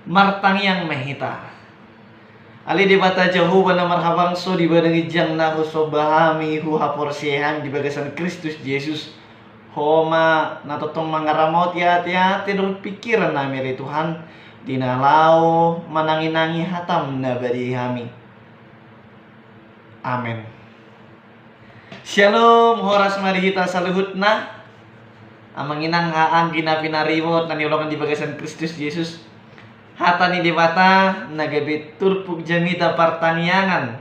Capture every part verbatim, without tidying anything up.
Martangiang ma hita. Ale Debata Jahowa na marhabangso, di bagasan ginjang na husomba hami, huhaporseai hami di bagasan Kristus Jesus. Ho ma na tongtong mangaramoti ateate dohot pingkiran nami, ale Tuhan, di na laho mananginangi hatam na badia i hami. Amen. Syalom, horas ma di hita saluhutna. Amang inang, haha anggi na pinaribot na nioloan di bagasan Kristus Jesus. Hata ni Debata na gabe turpuk jamita partangiangan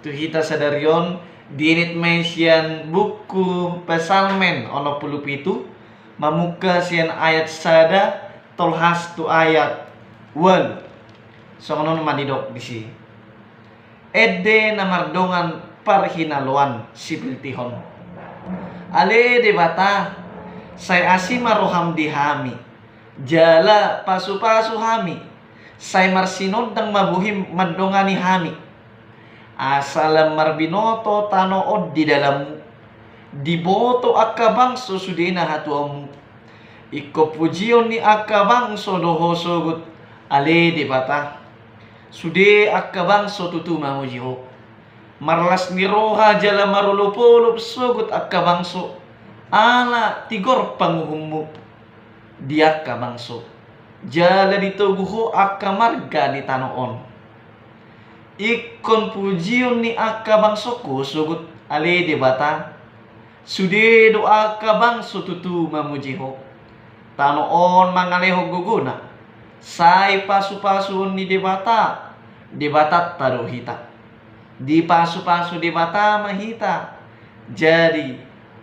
tu hita sadari on, dienet ma i sian buku Psalmen onom pulu pitu, mamungka sian ayat sada tolhas tu ayat ualu. Songon on ma didok disi. Ende na mardongan parhinaloan sipiltihon. Ale Debata, sai asi ma roham di hami, jala pasupasu hami, sai marsinondang ma bohim mandongani hami. Asa lam marbinoto tano on di dalanmu, diboto angka bangso sudena hatuaonmu. Ingkon pujion ni angka bangso do ho sogot, ale Debata. Sude angka bangso tutu mamuji ho. Marlas ni roha jala marolopolop sogot angka bangso, ala tigor panguhummu di angka bangso, jala ditogu ho angka marga di tano on. Ingkon pujion ni angka bangso ho sogot, ale Debata. Sude do angka bangso tutu mamuji ho. Tano on mangalehon gogona. Sai pasupasuon ni Debata, Debatanta do hita. Dipasupasu Debata ma hita. Jadi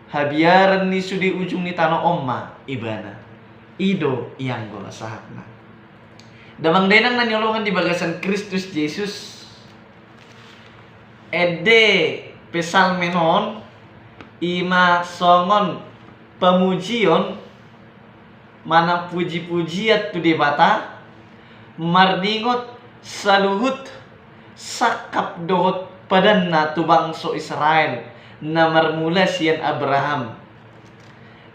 habiaran ni sude ujung ni tano on ma ibana. I do ianggo na sahatna. Damang dainang na nioloan di bagasan Kristus Jesus. Ende Psalmen on, i ma songon pamujion manang pujipujian tu Debata, marningot saluhut sangkap dohot padanna tu bangso Israel, na marmula sian Abraham.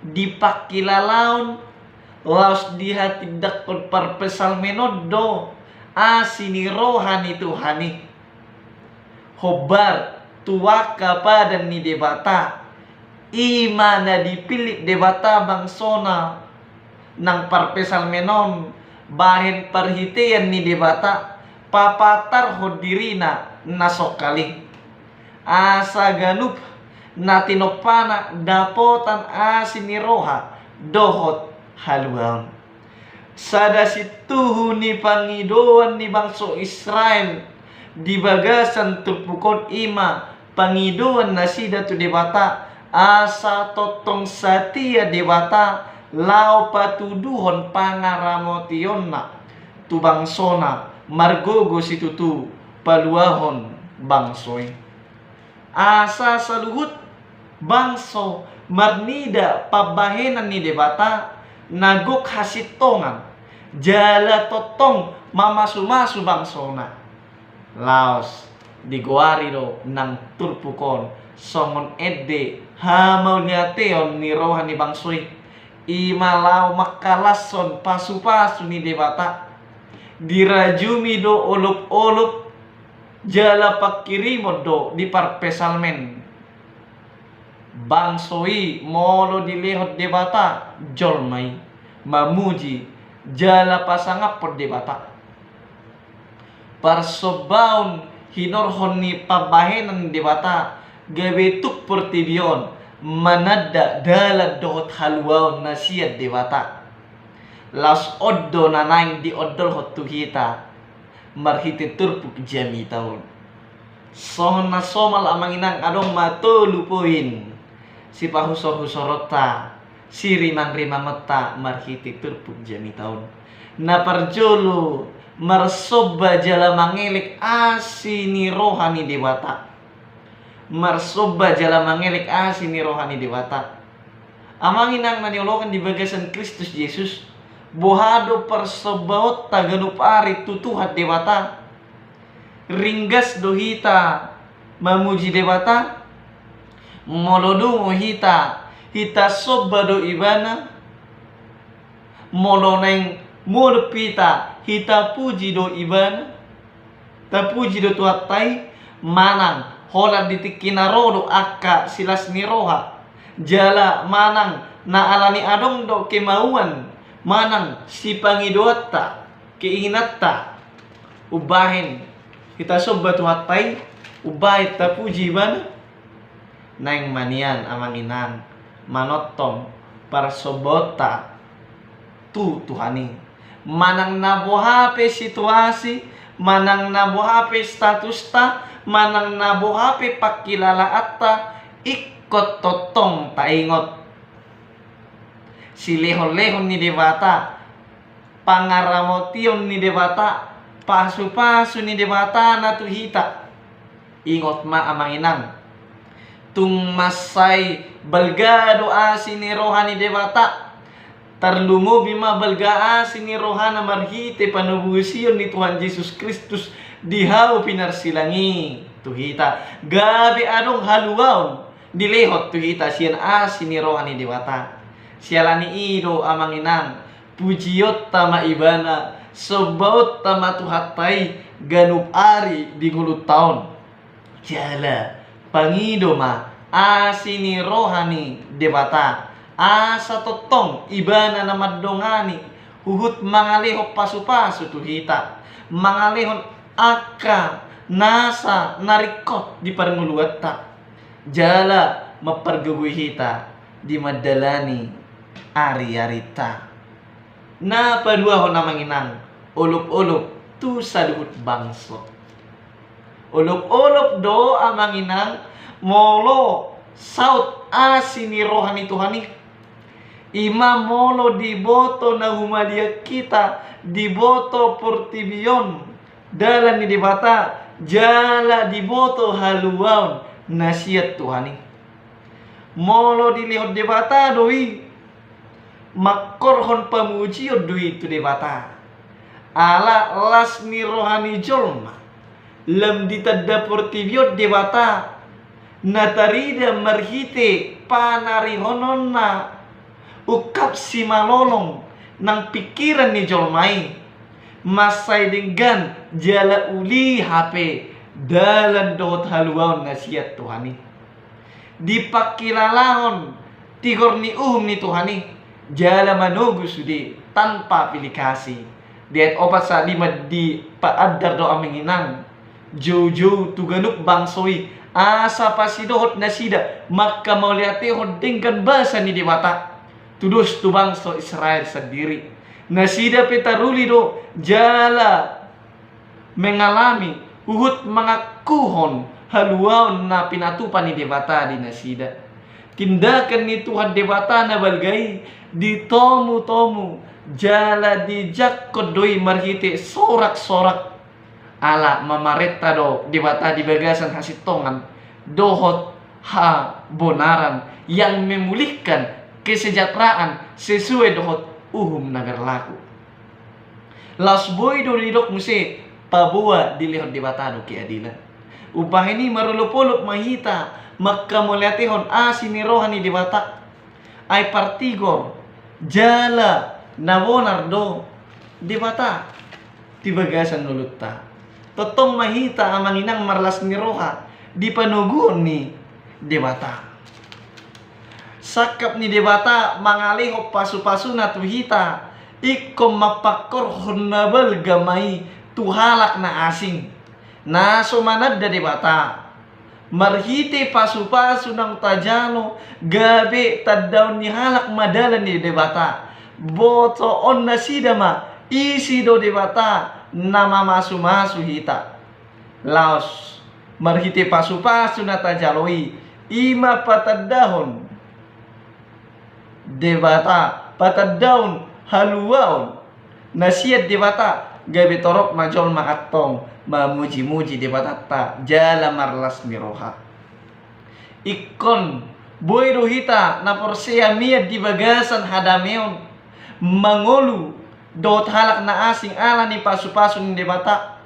Dipangkilalaon laos dihatindanghon parpsalmen on do asi ni roha ni Tuhan i. Hombar tu angka padan ni Debata, i ma na dipillit Debata bangsona, nang parpsalmen on bahen parhitean ni Debata papatarhon dirina na songkal i. Asa ganup na tinompana dapotan asi ni roha dohot haluaon. Sada sintuhu ni pangidoan ni bangso Israel di bagasan turpuk on i ma pangidoan nasida tu Debata, asa tongtong satia Debata laho patuduhon pangaramotionna tu bangsona margogo situtu paluahon bangso i. Asa saluhut bangso marnida pambahenan ni Debata na gok hasintongan, jala tongtong mamasumasu bangsona. Laos digoari do nang turpuk on songon ende hamauliateon ni roha ni bangso i, i ma laho mangkalashon pasupasu ni Debata. Dirajumi do olopolop jala pangkirimon do di parpsalmen. Bangso i molo dilehon Debata jolma i mamuji jala pasangaphon Debata. Parsombaon hinorhon ni pambahenan ni Debata gabe tuk portibi on mananda dalan dohot haluaon na sian Debata. Laos on do na naeng diondolhon tu hita marhite turpuk jamita on. Songon na somal amang inang, adong ma tolu poin sipahusorhusoronta, sirimangrimangonta marhite turpuk jamita on. Na parjolo, marsomba jala mangelek asi ni roha ni Debata. Marsomba jala mangelek asi ni roha ni Debata. Amang inang na niolokan di bagasan Kristus Jesus, boha do parsombaonta ganup ari tu Tuhan Debata? Ringgas do hita mamuji Debata? Molo dungo hita, hita somba do Ibana? Molo naeng modom hita, Hita puji do Ibana, tapuji do Tuhanta i, manang holan di tingki na ro do angka silas ni roha, jala manang na alani adong do kemauan manang sipangidoanta, keinginanta, umbahen hita somba Tuhanta i, umbahen tapuji Ibana. Naeng ma nian amang inang manongtong parsombaonta tu Tuhan i. Manang na boha pe situasi, manang na boha pe statusta, manang na boha pe pangkilalaanta, ingkon tongtong taingot silehonlehon ni Debata, pangaramotion ni Debata, pasupasu ni Debata na tu hita. Ingot ma amang inang, tung mansai balga do asi ni roha ni Debata. Tarlumobi ma balga asi ni rohana marhite panobusion ni Tuhan Jesus Kristus di hau pinarsilang i tu hita, gabe adong haluaon dilehon tu hita sian asi ni roha ni Debata. Siala ni i do amang inang, pujionta ma Ibana, sombaonta ma Tuhanta i ganup ari di ngolunta on. Jala pangido ma asi ni roha ni Debata, asa tongtong Ibana na mandongani huhut mangalehon pasupasu tu hita, mangalehon angka nasa na ringkot di parngoluanta, jala mampargogoi hita di mandalani ariarinta. Na paduahon amang inang, olopolop tu saluhut bangso. Olopolop do amang inang molo saut asi ni roha ni Tuhan i. I ma molo diboto na humaliang hita, diboto portibi on dalan ni Debata, jala diboto haluaon na sian Tuhan i. Molo dilehon Debata do i, mangkorhon pamujion do i tu Debata. Ala las ni roha ni jolma lam ditanda portibi on Debata, na tarida marhite panarihononna ungkap simalolong nang pingkiran ni jolma i. Mansai denggan jala uli hape dalan dohot haluaon na sian Tuhan i. Dipangkilalahon tigor ni uhum ni Tuhan i, jala manogu sude tanpa pilih kasih. Di ayat opat sahat lima dipaandar do amang inang, joujou tu ganup bangso i, asa pasidohot nasida mangkamauliatehon denggan basa ni Debata tudos tu bangso Israel sandiri. Nasida pe taruli do jala mengalami huhut mangakuhon haluaon na pinatupa ni Debata di nasida. Tindakan ni Tuhan Debata na balga i ditomutomu jala dijangkon do i marhite soraksorak. Ala mamarenta do Debata di bagasan hasintongan dohot habonaran yang memulihkan kesejahteraan sesuai dohot uhum na berlaku. Laos boi do didok muse paboa dilehon Debata do keadilan. Umbahen i marolopolop ma hita mangkamauliatehon asi ni roha ni Debata. Ai partigor jala na bonar do Debata di bagasan ngolunta. Tongtong ma hita amang inang marlas ni roha di panoguon ni Debata. Sangkap ni Debata mangalehon pasupasuna tu hita ingkon mampangkorhon na balga ma i tu halak na asing na so mananda Debata. Marhite pasupasu naung tajalo gabe tandaon ni halak ma dalan ni Debata. Botoon nasida ma ise do Debata na mamasumasu hita. Laos marhite pasupasu na tajalo i, i ma patandahon Debata, patandaon haluaon na sian Debata, gabe torop ma jolma antong mamujimuji Debatanta jala marlas ni roha. Ingkon boi do hita na porsea mian di bagasan hadameon mangolu dohot halak na asing ala ni pasupasu ni Debata.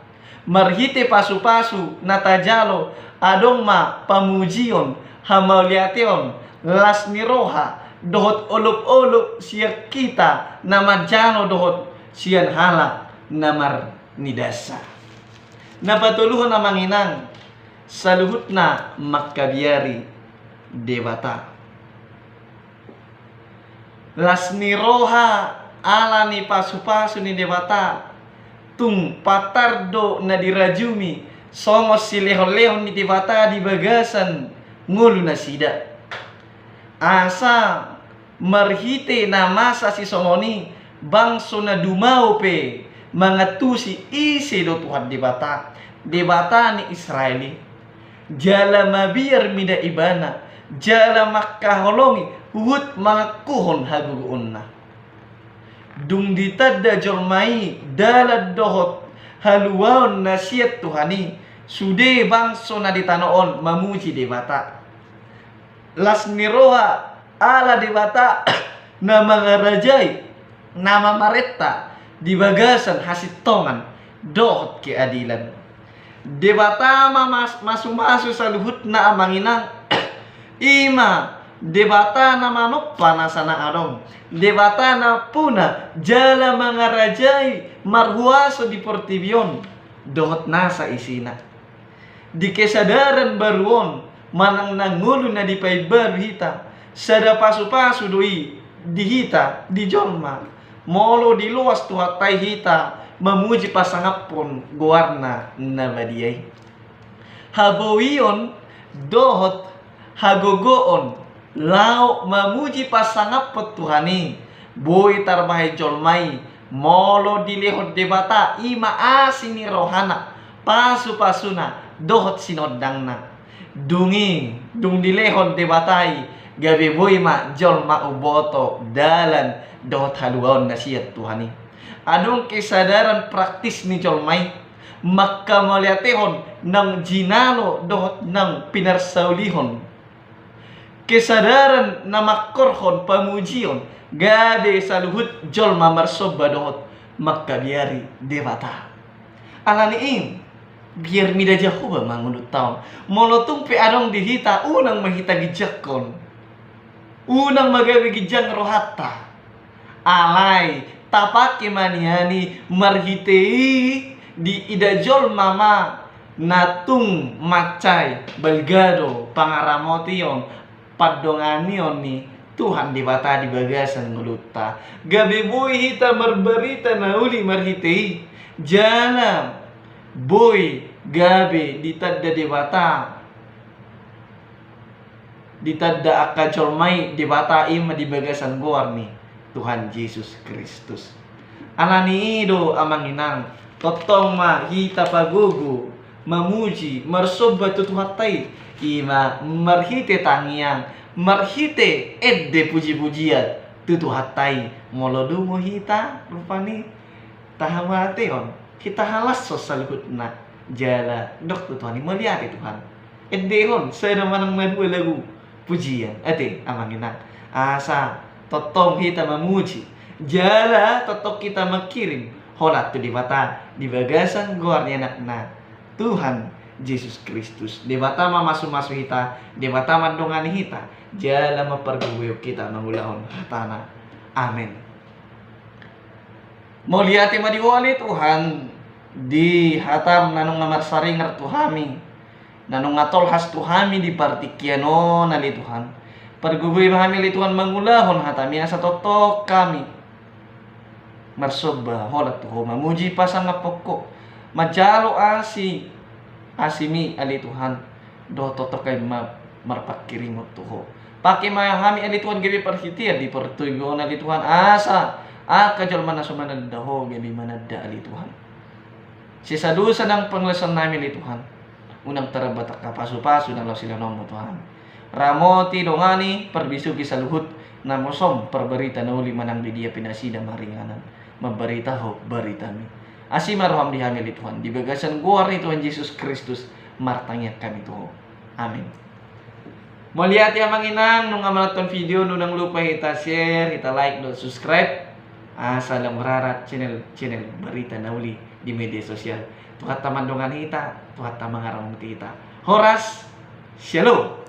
Marhite pasupasu na tajalo adong ma pamujion, hamauliateon, las ni roha dohot olopolop sian hita na manjalo dohot sian halak na marnidasa. Na patoluhon amang inang, saluhutna mangkabiari Debata. Las ni roha ala ni pasupasu ni Debata, tung patar do na dirajumi songon silehonlehon ni Debata di bagasan ngolu nasida. Asa marhite na masa sisongon i, bangso na dumao pe mangantusi ise do Tuhan Debata, Debata ni Israel i. Jala mabiar mida Ibana, jala mangkaholongi huhut mangakuhon hagogoonna. Dung ditanda jolma i dalan dohot haluaon na sian Tuhan i, sude bangso na di tano on mamuji Debata. Las ni roha ala Debata na mangarajai, na mamarenta di bagasan hasintongan dohot keadilan. Debata ma mas-, masumasu saluhutna amang inang. I ma Debata na manompa nasa na adong, Debata na puna jala mangarajai, marhuaso di portibi on dohot nasa isina. Di kesadaran baru on manang na ngolu na dipaimbaru hita, sada pasupasu do i di hita, di jolma. Molo diloas Tuhanta i hita mamuji pasangaphon goarna na badia i. Haboion dohot hagogoon laho mamuji pasangaphon Tuhan i, boi tarbahen jolma i molo dilehon Debata, i ma asi ni rohana, pasupasuna dohot sinondangna. Dung i, dung dilehon Debata i, gabe boi ma jolma umboto dalan dohot haluaon na sian Tuhan i. Adong kesadaran praktis ni jolma i, mangkamauliatehon naung jinalo dohot naung pinarsaulihon. Kesadaran na mangkorhon pamujion, gabe saluhut jolma marsomba dohot mangkabiari Debata. Alani i, biar mida Jahowa ma ngolunta on. Molo tung pe adong di hita, unang ma hita ginjanghon. Unang ma gabe ginjang rohanta. Alai tapake ma nian i marhite i diida jolma ma na tung mansai balga do pangaramotion, pandonganion ni Tuhan Debata di bagasan ngolunta. Gabe boi hita marbarita na uli marhite i, jala boi gabe ditanda Debata, ditanda angka jolma i Debata, i ma di bagasan goar ni Tuhan Jesus Kristus. Alani i do amang inang, tongtong ma hita pagogo mamuji, marsomba tu Tuhanta i, i ma marhite tangiang, marhite ende pujipujian tu Tuhanta i. Molo dungo hita rupani tahamatehon, hita halashon saluhutna, jala dok tu Tuhan i, mauliate Tuhan. Endehon sada manang na dua lagu pujian, ate amang inang, asa tongtong hita mamuji, jala tongtong hita mangkirim holan tu Debata di bagasan goar ni Anakna, Tuhan Jesus Kristus. Debata ma masumasu hita, Debata mandongani hita, jala mampargogoi hita mangulahon hatana. Amen. Mauliate ma di Ho ale Tuhan, di hatam na nunga marsaringar tu hami, na nunga tolhas tu hami di partingkian on ale Tuhan. Pargogoi ma hami ale Tuhan mangulahon hatami, asa tongtong hami marsomba holan tu Ho, mamuji pasangaphon Ho, manjalo asi, asimi ale Tuhan, dohot tongtong hami ma marpangkirimon tu Ho. Pake ma hami ale Tuhan gabe parhitean di portibi on ale Tuhan, asa angka jolma na so mananda Ho gabe mananda ale Tuhan. Sesa dosa nang pangalaosion nami ale Tuhan, unang tarambat angka pasupasu na laho silehononmu tu hami. Ramoti, dongani, parbisuhi saluhut na mosomba parbarita na uli manang di dia pe nasida maringanan mambaritahon baritami. Asi ma roham di hami ale Tuhan, di bagasan goar ni Tuhan Jesus Kristus martangiang hami tu Ho. Amin. Mauliate amang inang, nunga manonton video, unang lupa hita share, hita like, dohot subscribe, asa lam rarat channel, channel Barita na Uli di media sosial. Tuhanta mandongani hita, Tuhanta mangaramoti hita. Horas, shalom.